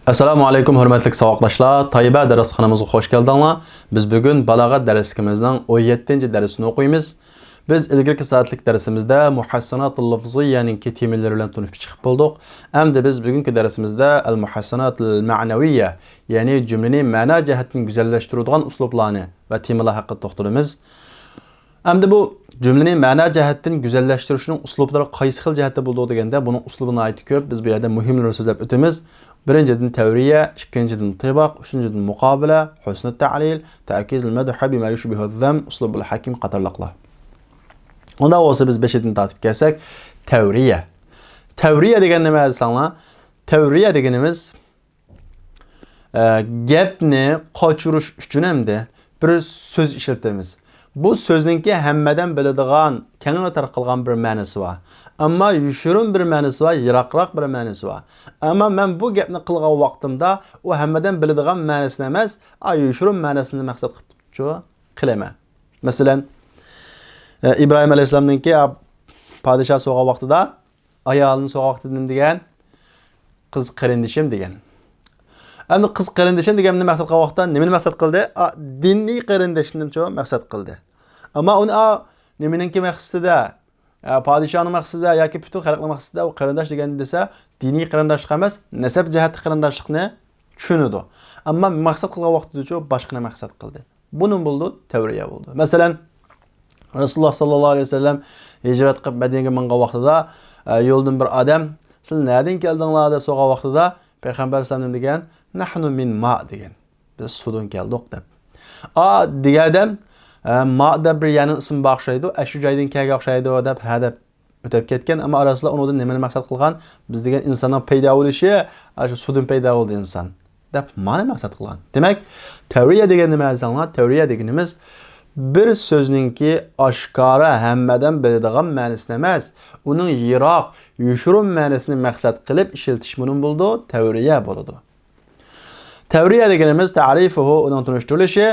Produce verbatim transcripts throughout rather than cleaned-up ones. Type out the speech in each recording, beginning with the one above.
ئەسسالامۇ ئەلەيكۇم، ھۆرمەتلىك ساۋاقداشلار. تايبە دەرسخانىمىزغا خوش كەلدىڭلار. بىز بۈگۈن بالاغەت دەرسلىكىمىزنىڭ ئون يەتتىنچى دەرسىنى ئوقۇيمىز. بىز ئىلگىرىكى سائەتلىك دەرسىمىزدە مۇھەسسەناتۇل لەفزىيەنىڭكى تېمىلىرى بىلەن تونۇشۇپ چىقىپ بولدۇق. ئەمدى بىز بۈگۈنكى دەرسىمىزدە ئەل مۇھەسسەناتۇل مەنەۋىيە، يەنى جۈملىنى مەنا جەھەتتىن گۈزەللەشتۈرىدىغان ئۇسلۇبلارنى ۋە تېمىلار ھەققىدە توختىلىمىز. ئەمدى بۇ جۈملىنى مەنا جەھەتتىن گۈزەللەشتۈرۈشنىڭ ئۇسلۇبلىرى قايسى خىل جەھەتتە بولىدۇ دېگەندە، بۇنىڭ ئۇسلۇبى ناھايىتى كۆپ. بىز بۇ يەردە مۇھىملىرىنى سۆزلەپ ئۆتىمىز. بىرىنچىدىن تەۋرىيە، ئىككىنچىدىن تىباق، ئۈچىنچىدىن مۇقابىلە، ھۇسنۇت تەلىل، تەكىدۇل مەدھى بىما يۇشبىھۇز زەم، ئۇسلۇبۇل ھەكىم قاتارلىقلار. ئۇنداق بولسا بىز بېشىدىن تارتىپ كەلسەك، تەۋرىيە. تەۋرىيە دېگەن نېمە دېسەڭلار؟ تەۋرىيە دېگىنىمىز ئە، گەپنى قاچۇرۇش ئۈچۈن ئەمدى بىر سۆز ئىشلىتىمىز. بۇ سۆزنىڭكى ھەممە ئادەم بىلىدىغان، كەڭرى تارقالغان بىر مەنىسى بار. ئەمما يوشۇرۇن بىر مەنىسى بار، يىراقراق بىر مەنىسى بار. ئەمما مەن بۇ گەپنى قىلغان ۋاقتىمدا ئۇ ھەممە ئادەم بىلىدىغان مەنىسىنى ئەمەس، ئا، يوشۇرۇن مەنىسىنى مەقسەت قىلىپ شۇ قىلىمەن. مەسىلەن، ئە، ئىبراھىم ئەلەيھىسسالامنىڭكى، ئا، پادىشاھ سوغان ۋاقتىدا ئايالىنى سوغان ۋاقتىدا نېمە دېگەن؟ قىز قېرىندىشىم دېگەن. ئەمدى قىز قېرىندىشىم دېگەننى مەقسەت قىلغان ۋاقىتتا نېمىنى مەقسەت قىلدى؟ ئا، دىنىي قېرىندىشىنىچۇ مەقسەت قىلدى. ئەمما ئۇنى، ئا، نېمىنىڭكى مەقسىتىدە، ئا، پادىشاھنىڭ مەقسىتىدە ياكى پۈتۈن خەلقنىڭ مەقسىتىدە ئۇ قېرىنداش دېگەن دېسە، دىنىي قېرىنداشلىق ئەمەس، نەسەب جەھەتتە قېرىنداشلىقنى چۈشىنىدۇ. ئەمما مەقسەت قىلغان ۋاقتىدىچۇ باشقىنى مەقسەت قىلدى. بۇنىڭ بولىدۇ، تەۋرىيە بولىدۇ. مەسىلەن، رەسۇلۇللاھ ساللاللاھۇ ئەلەيھى ۋەسەللەم ھىجرەت قىلىپ مەدىنىگە ماڭغان ۋاقتىدا، ئە، يولدىن بىر ئادەم، «سىلەر نەدىن كەلدىڭلار؟» دەپ سورىغان ۋاقتىدا پەيغەمبەر ئەلەيھىسسالام نېمە دېگەن؟ «نەھنۇ مىن ما»، دېگەن. «بىز سۇدىن كەلدۇق» دەپ. ئا، دېگەن ئادەم، «ئە، ما» دەپ بىر يەرنىڭ ئىسمى بار ئوخشايدۇ، ئەشۇ جايدىن كەلگەن ئوخشايدۇ دەپ، ھە دەپ ئۆتۈپ كەتكەن، ئەمما رەسۇلۇللاھ ئۇنىڭدىن نېمىنى مەقسەت قىلغان؟ بىز دېگەن ئىنساننىڭ پەيدا بولۇشى، ئاشۇ سۇدىن پەيدا بولدى ئىنسان، دەپ مانا مەقسەت قىلغان. دېمەك، تەۋرىيە دېگەن نېمە دېسەڭلار؟ تەۋرىيە دېگىنىمىز بىر سۆزنىڭكى ئاشكارا ھەممە ئادەم بىلىدىغان مەنىسىنى ئەمەس، ئۇنىڭ يىراق، يوشۇرۇن مەنىسىنى مەقسەت قىلىپ ئىشلىتىش بۇنىڭ بولىدۇ، تەۋرىيە بولىدۇ. تەۋرىيە دېگىنىمىز تەرىفۇھۇ، ئۇنىڭ تونۇشتۇرۇلۇشى،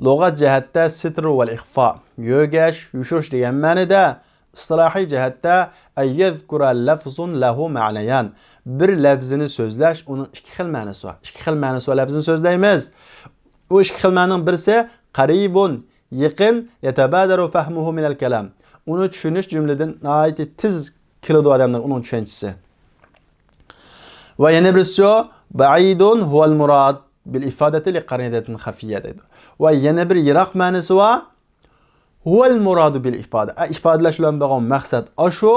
لۇغەت جەھەتتە سىتر ۋەل ئىخفا، يۆگەش، يوشۇرۇش دېگەن مەنىدە، ئىستىلاھىي جەھەتتە، ئەن يەزكۇرە لەفزۇن لەھۇ مەنەيان، بىر لەپزىنى سۆزلەش، ئۇنىڭ ئىككى خىل مەنىسى بار. ئىككى خىل مەنىسى بار لەپزىنى سۆزلەيمىز. ئۇ ئىككى خىل مەنىنىڭ بىرسى قەرىبۇن، يېقىن، يەتەبادەرۇ فەھمۇھۇ مىنەل كەلام، ئۇنى چۈشىنىش جۈملىدىن ناھايىتى تېز كېلىدۇ ئادەملەرگە ئۇنىڭ چۈشەنچىسى. ۋە يەنە بىرسىچۇ، بەئىدۇن ھۇۋەل مۇراد بىل ئىفادەتى لىقەرىنەتىن خەفىيە دەيدۇ. ۋە يەنە بىر يىراق مەنىسى بار. ھۇۋەل مۇرادۇ بىل ئىفادە. ئە، ئىپادىلەش بىلەن بولغان مەقسەت ئاشۇ.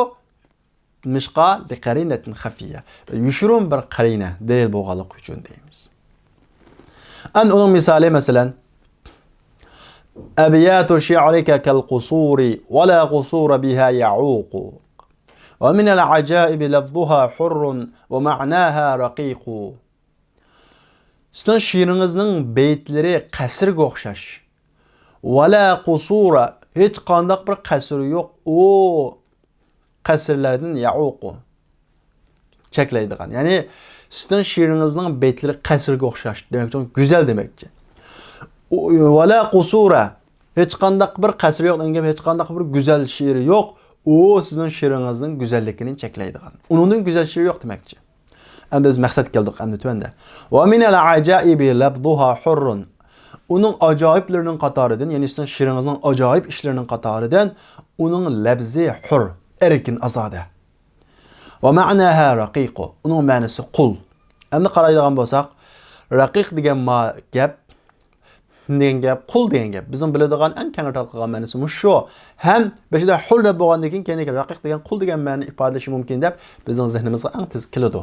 نېمىشقا؟ لىقەرىنەتىن خەفىيە. يوشۇرۇن بىر قەرىنە، دەلىل بولغانلىقى ئۈچۈن دەيمىز. ئەمدى ئۇنىڭ مىسالى، مەسىلەن، ئەبياتۇ شىئرىكە كەل قۇسۇرى ۋە لا قۇسۇرە بىھا يەئۇقۇ. ۋە مىنەل ئەجائىبى لەفزۇھا ھۇررۇن ۋە مەناھا رەقىقۇ. سىزنىڭ شېئىرىڭىزنىڭ بەيتلىرى قەسىرگە ئوخشاش. ۋەلا قۇسۇرا، ھېچقانداق بىر قەسىرى يوق. ئۇ قەسىرلەردىن يەئۇقۇ، چەكلەيدىغان. يەنى سىزنىڭ شېئىرىڭىزنىڭ بەيتلىرى قەسىرگە ئوخشاش دېمەكچى، گۈزەل دېمەكچى. ئۇ، ۋەلا قۇسۇرا، ھېچقانداق بىر قەسىرى يوق دېگەن گەپ، ھېچقانداق بىر گۈزەل شېئىرى يوق. ئۇ سىزنىڭ شېئىرىڭىزنىڭ گۈزەللىكىنى چەكلەيدىغان. ئۇنىڭدىن گۈزەل شېئىر يوق دېمەكچى. ئەمدى بىز مەقسەتكە كەلدۇق ئەمدى تۆۋەندە. ۋە مىنەل ئەجائىبى لەفزۇھا ھۇررۇن. ئۇنىڭ ئاجايىپلىرىنىڭ قاتارىدىن، يەنى سىزنىڭ شېئىرىڭىزنىڭ ئاجايىپ ئىشلىرىنىڭ قاتارىدىن ئۇنىڭ لەپزى ھۇر، ئەركىن، ئازادە. ۋە مەناھا رەقىقۇ. ئۇنىڭ مەنىسى قۇل. ئەمدى قارايدىغان بولساق، رەقىق دېگەن ما گەپ، دېگەن گەپ، قۇل دېگەن گەپ. بىزنىڭ بىلىدىغان ئەڭ كەڭرى تارقالغان مەنىسى مۇشۇ. ھەم بېشىدا ھۇر دەپ بولغاندىن كېيىن، كەينىدىكى رەقىق دېگەن قۇل دېگەن مەنىنى ئىپادىلىشى مۇمكىن دەپ بىزنىڭ زېھنىمىزغا ئەڭ تېز كېلىدۇ.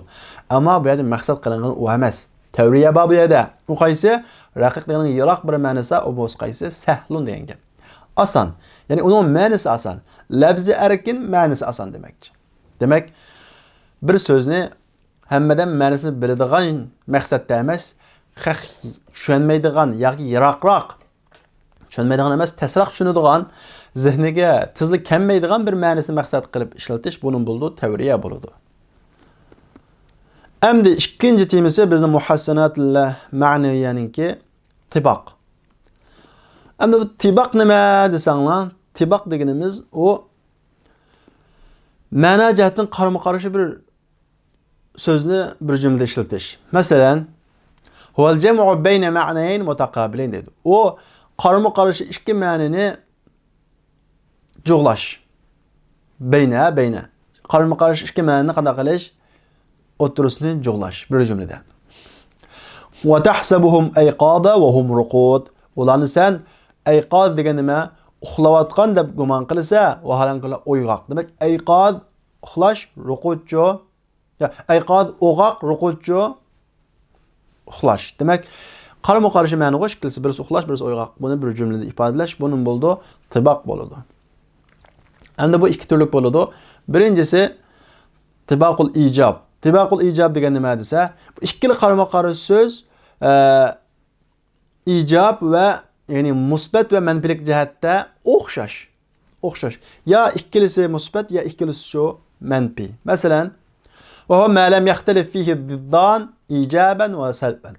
ئەمما بۇ يەردە مەقسەت قىلىنغىنى ئۇ ئەمەس. تەۋرىيە بار بۇ يەردە. ئۇ قايسى؟ رەقىق دېگەننىڭ يىراق بىر مەنىسى، ئۇ بولسا قايسى؟ سەھلۇن دېگەن گەپ. ئاسان. يەنى ئۇنىڭ مەنىسى ئاسان. لەپزى ئەركىن، مەنىسى ئاسان دېمەكچى. دېمەك، بىر سۆزنى ھەممە ئادەم مەنىسىنى بىلىدىغان مەقسەتتە ئەمەس، خەق چۈشەنمەيدىغان ياكى يىراقراق، چۈشەنمەيدىغان ئەمەس، تەسراق چۈشىنىدىغان، زېھنىگە تېزلا كەلمەيدىغان بىر مەنىسىنى مەقسەت قىلىپ ئىشلىتىش بۇنىڭ بولىدۇ، تەۋرىيە بولىدۇ. ئەمدى ئىككىنچى تېمىسى بىزنىڭ مۇھەسسەناتۇل مەنىۋىيەنىڭكى تىباق. ئەمدى بۇ تىباق نېمە دېسەڭلار، تىباق دېگىنىمىز ئۇ مەنا جەھەتتىن قارىمۇ قارشى بىر سۆزنى بىر جۈملىدە ئىشلىتىش. مەسىلەن، هو الجمع بين معنيين متقابلين دەيدۇ. ئۇ قارىمۇ قارشى ئىككى مەنىنى جۇغلاش. بەينە، بەينە. قارىمۇ قارشى ئىككى مەنىنى قانداق قىلىش؟ ئوتتۇرىسىنى جۇغلاش بىر جۈملىدە. وتحسبهم أيقاظا وهم رقود. ئۇلارنى سەن ئەيقاز دېگەن نېمە؟ ئۇخلاۋاتقان دەپ گۇمان قىلىسەن، ۋاھالەنكى ئۇلار ئويغاق. دېمەك، ئەيقاز ئۇخلاش، رقودچۇ؟ يا، ئەيقاز ئوغاق، رقودچۇ؟ ئۇخلاش. دېمەك، قارىمۇ قارشى مەنىغۇ ئىككىلىسى، بىرسى ئۇخلاش، بىرسى ئويغاق. بۇنى بىر جۈملىدە ئىپادىلەش، بۇنى بولىدۇ، تىباق بولىدۇ. ئەمدى بۇ ئىككى تۈرلۈك بولىدۇ. بىرىنچىسى، تىباقۇل ئىجاب. تىباقۇل ئىجاب دېگەن نېمە دېسە، بۇ ئىككىلا قارىمۇ قارشى سۆز، ئە، ئىجاب ۋە، يەنى مۇسبەت ۋە مەنپىيلىك جەھەتتە ئوخشاش. ئوخشاش. يا ئىككىلىسى مۇسبەت، يا ئىككىلىسى شۇ مەنپىي. مەسىلەن، وهو ما لم يختلف فيه الضدان إيجابا وسلبا.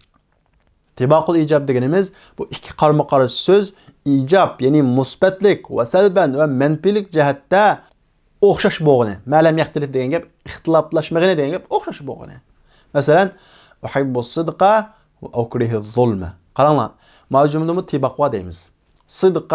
تىباقۇل ئىجاب دېگىنىمىز، بۇ ئىككى قارىمۇ قارشى سۆز ئىجاب، يەنى مۇسبەتلىك، ۋە سەلبەن، ۋە مەنپىيلىك جەھەتتە ئوخشاش بولغىنى. ما لم يختلف دېگەن گەپ ئىختىلاپلاشمىغىنى دېگەن گەپ، ئوخشاش بولغىنى. مەسىلەن، أحب الصدق وأكره الظلم. قاراڭلار، ماۋۇ جۈملىدىمۇ تىباق بار دەيمىز. صدق،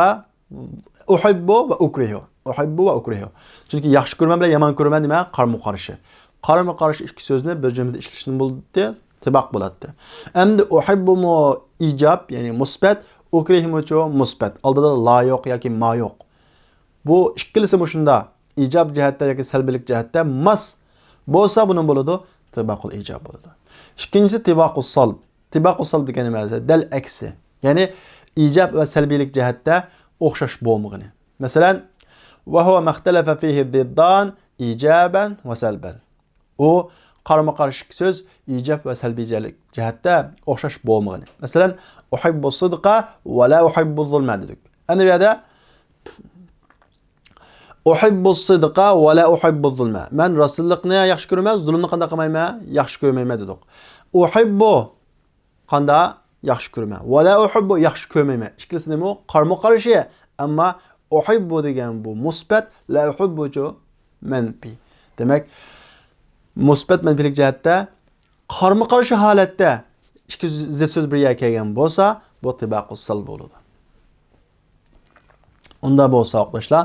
أحب وأكره. أحب وأكره. چۈنكى ياخشى كۆرىمەن بىلەن يامان كۆرىمەن نېمە؟ قارىمۇ قارشى. قارىمۇ قارشى ئىككى سۆزنى بىر جۈملىدە ئىشلىتىشنى بولدى، تىباق بولاتتى. ئەمدى ئۇھىببۇمۇ ئىجاب، يەنى مۇسبەت، ئۇكرىھمۇچۇ مۇسبەت. ئالدىدا لا يوق ياكى ما يوق. بۇ ئىككىلىسى مۇشۇندا ئىجاب جەھەتتە ياكى سەلبىيلىك جەھەتتە ماس بولسا، بۇنىڭ بولىدۇ، تىباقۇل ئىجاب بولىدۇ. ئىككىنچىسى تىباقۇل سالب. تىباقۇل سالب دېگەن نېمە دېسە، دەل ئەكسى. يەنى ئىجاب ۋە سەلبىيلىك جەھەتتە ئوخشاش بولمىغىنى. مەسىلەن، وهو ما اختلف فيه الضدان إيجابا وسلبا. ئۇ قارىمۇ قارشى ئىككى سۆز ئىجاب ۋە سەلبىي جەھەتتە ئوخشاش بولمىغىنى. مەسىلەن، أحب الصدق ولا أحب الظلم دېدۇق. ئەنە بۇ يەردە أحب الصدق ولا أحب الظلم. مەن راستلىقنى ياخشى كۆرىمەن، زۇلۇمنى قانداق قىلمايمەن؟ ياخشى كۆرمەيمەن دېدۇق. أحب قانداق؟ ياخشى كۆرىمەن. ولا أحب ياخشى كۆرمەيمەن. ئىككىلىسى نېمە؟ قارىمۇ قارشى. ئەمما أحب دېگەن بۇ مۇسبەت، لا أحبچۇ مەنپىي. دېمەك، مۇسبەت مەنپىيلىك جەھەتتە قارىمۇ قارشى ھالەتتە ئىككى زىت سۆز بىر يەرگە كەلگەن بولسا، بۇ تىباقۇ سەلب بولىدۇ. ئۇنداق بولسا، ئوقۇداشلار،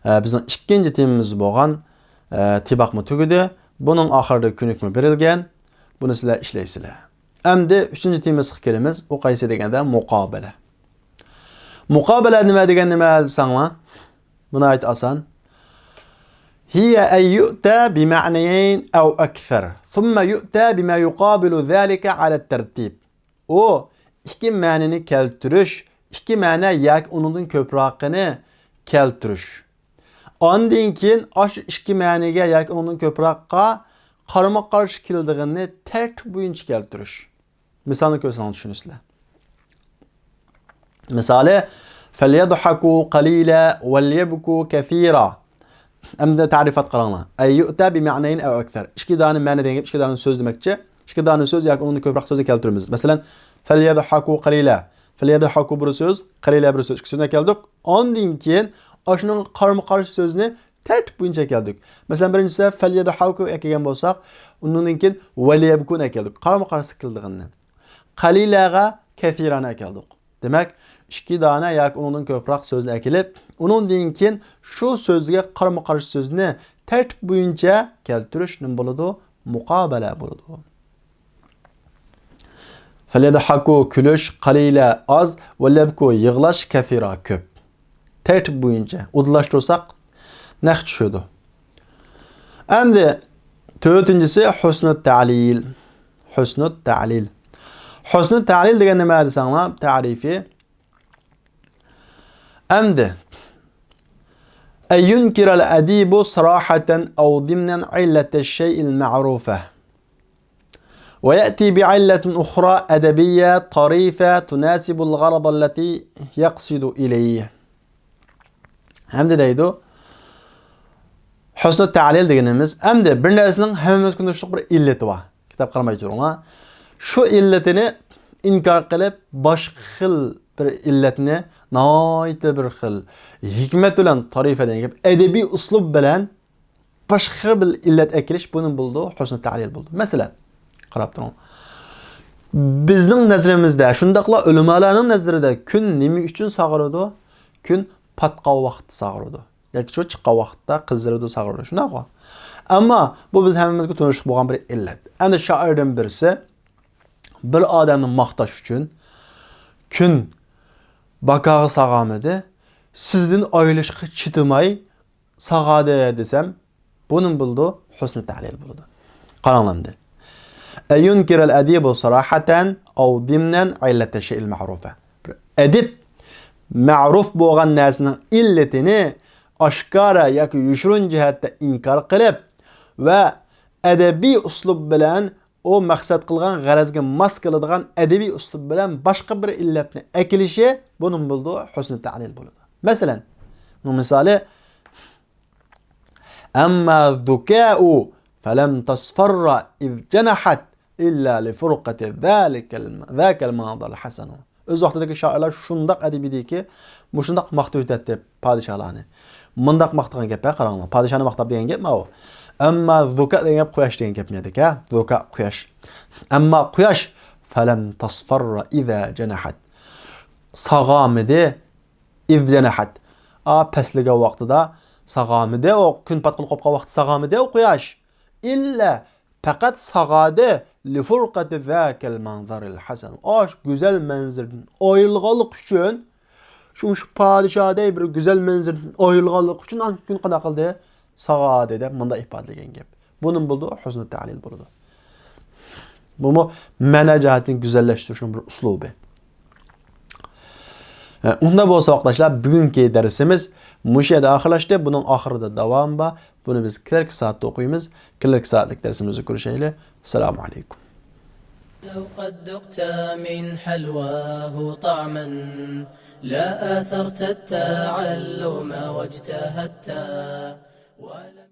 ئە، بىزنىڭ ئىككىنچى تېمىمىز بولغان، ئە، تىباقمۇ تۈگىدى. بۇنىڭ ئاخىرىدا كۆنۈكمە بېرىلگەن. بۇنى سىلەر ئىشلەيسىلەر. ئەمدى ئۈچىنچى تېمىسىغا كېلىمىز. ئۇ قايسى دېگەندە، مۇقابىلە. مۇقابىلە نېمە دېگەن نېمە دېسەڭلار؟ بۇ ناھايىتى ئاسان. هي أن يؤتى بمعنيين أو أكثر، ثم يؤتى بما يقابل ذلك على الترتيب. ئۇ ئىككى مەنىنى كەلتۈرۈش، ئىككى مەنە ياكى ئۇنىڭدىن كۆپرەكىنى كەلتۈرۈش. ئاندىن كېيىن ئاشۇ ئىككى مەنىگە ياكى ئۇنىڭدىن كۆپرەكقە قارىمۇ قارشى كېلىدىغىنىنى تەرتىپ بويىچە كەلتۈرۈش. مىسالنى كۆرسەڭلار چۈشىنىسىلەر. مىسالى، فليضحكوا قليلا وليبكوا كثيرا. ئەمدى تەرىپات قاراڭلار. أن يؤتى بمعنيين أو أكثر. ئىككى دانە مەنە دېگەن گەپ، ئىككى دانە سۆز دېمەكچى. ئىككى دانە سۆز ياكى ئۇنىڭدىن كۆپرەك سۆزنى كەلتۈرىمىز. مەسىلەن، فليضحكوا قليلا. فليضحكوا بىر سۆز، قليلا بىر سۆز. ئىككى سۆزنى كەلدۇق. ئاندىن كېيىن ئاشۇنىڭغا قارىمۇ قارشى سۆزنى تەرتىپ بويىچە كەلدۇق. مەسىلەن، بىرىنچىسى فليضحكوا ئەكەلگەن بولساق، ئۇنىڭدىن كېيىن وليبكون ئەكەلدۇق. قارىمۇ قارشى كېلىدىغىنىنى. قليلاغا كثيرانى ئەكەلدۇق. دېمەك، ئىككى دانە ياكى ئۇنىڭدىن كۆپرەك سۆزنى ئەكېلىپ، ئۇنىڭدىن كېيىن شۇ سۆزگە قارىمۇ قارشى سۆزنى تەرتىپ بويىچە كەلتۈرۈش نېمە بولىدۇ؟ مۇقابىلە بولىدۇ. فليضحكوا كۈلۈش، قليلا ئاز، وليبكوا يىغلاش، كثيرا كۆپ. تەرتىپ بويىچە ئۇدۇللاشتۇرساق نەق چۈشىدۇ. ئەمدى تۆتىنچىسى حسن التعليل. حسن التعليل. حسن التعليل دېگەن نېمە دېسەڭلار، تەرىپى. ئەمدى أن ينكر الأديب صراحة أو ضمنا علة الشيء المعروفة ويأتي بعلة أخرى أدبية طريفة تناسب الغرض التي يقصد إليه. ئەمدى دەيدۇ، حسن التعليل دېگىنىمىز، ئەمدى بىر نەرسىنىڭ ھەممىمىزگە تونۇشلۇق بىر ئىللىتى بار. كىتاب قارىماي تۇرۇڭلار. شۇ ئىللىتىنى ئىنكار قىلىپ، باشقا خىل بىر ئىللەتنى ناھايىتى بىر خىل ھېكمەت بىلەن، تارىفە دېگەن گەپ، ئەدەبىي ئۇسلۇب بىلەن باشقا بىر ئىللەت ئەكېلىش، بۇنى بولىدۇ، حسن التعليل بولىدۇ. مەسىلەن، قاراپ تۇرۇڭ. بىزنىڭ نەزىرىمىزدە، شۇنداقلا ئۆلىمالارنىڭ نەزىرىدە كۈن نېمە ئۈچۈن ساغىرىدۇ؟ كۈن پاتقان ۋاقىتتا ساغىرىدۇ. ياكى شۇ چىققان ۋاقىتتا قىزىرىدۇ، ساغىرىدۇ. شۇنداققۇ؟ ئەمما بۇ بىز ھەممىمىزگە تونۇشلۇق بولغان بىر ئىللەت. ئەنە شائىردىن بىرسى بىر ئادەمنى ماختاش ئۈچۈن، كۈن باكاغا ساغامىدى، سىزدىن ئايرىلىشقا چىدىماي ساغادى دېسەم، بۇنى بولىدۇ، ھۇسنى تەلىل بولىدۇ. قاراڭلامدى. أن ينكر الأديب صراحة أو ضمنا علة الشيء المعروف. بىر ئەدىب مەرۇپ بولغان نەرسىنىڭ ئىللىتىنى ئاشكارا ياكى يوشۇرۇن جەھەتتە ئىنكار قىلىپ ۋە ئەدەبىي ئۇسلۇب بىلەن ئۇ مەقسەت قىلغان غەرەزگە ماس كېلىدىغان ئەدەبىي ئۇسلۇب بىلەن باشقا بىر ئىللەتنى ئەكېلىشى بۇنى بولىدۇ، ھۇسنى تەلىل بولىدۇ. مەسىلەن، بۇنىڭ مىسالى، أما الذكاء فلم تصفر إذ جنحت إلا لفرقة ذلك الم-، ذاك المنظر الحسن. ئۆز ۋاقتىدىكى شائىرلار شۇنداق ئەدەبىيدىكى، مۇشۇنداق ماختىۋېتەتتى پادىشاھلارنى. مۇنداق ماختىغان گەپ، ھە، قاراڭلار. پادىشاھنى ماختاپ دېگەن گەپمۇ ئۇ. ئەمما زۇكا دېگەن گەپ قۇياش دېگەن گەپنى دېدىك، ھە؟ زۇكا، قۇياش. ئەمما قۇياش، فلم تصفر إذا جنحت. ساغامىدى، إذ جنحت. ئا، پەسلىگەن ۋاقتىدا ساغامىدى ئۇ، كۈن پاتقىلى قوپقان ۋاقتى ساغامىدى ئۇ قۇياش. إلا، پەقەت ساغادى، لفرقة ذاك المنظر الحسن. ئاشۇ گۈزەل مەنزىرىدىن ئايرىلغانلىقى ئۈچۈن، شۇ، شۇ پادىشاھدەك بىر گۈزەل مەنزىرىدىن ئايرىلغانلىقى ئۈچۈن، ئانا كۈن قانداق قىلدى؟ ساغادى دەپ مۇنداق ئىپادىلىگەن گەپ. بۇنىمۇ بولىدۇ، ھۇسنى تەلىل بولىدۇ. بۇمۇ مەنە جەھەتتىن گۈزەللەشتۈرۈشنىڭ بىر ئۇسلۇبى. ئە، ئۇنداق بولسا، ۋاقىتداشلار، بۈگۈنكى دەرسىمىز مۇشۇ يەردە ئاخىرلاشتى. بۇنىڭ ئاخىرىدا داۋامى بار. بۇنى بىز كېلەركى سائەتتە ئوقۇيمىز. كېلەركى سائەتلىك دەرسىمىزدە كۆرۈشەيلى. ئەسسالامۇ ئەلەيكۇم. لو قد ذقت من حلواه طعما لا آثرت التعلم واجتهدت ولم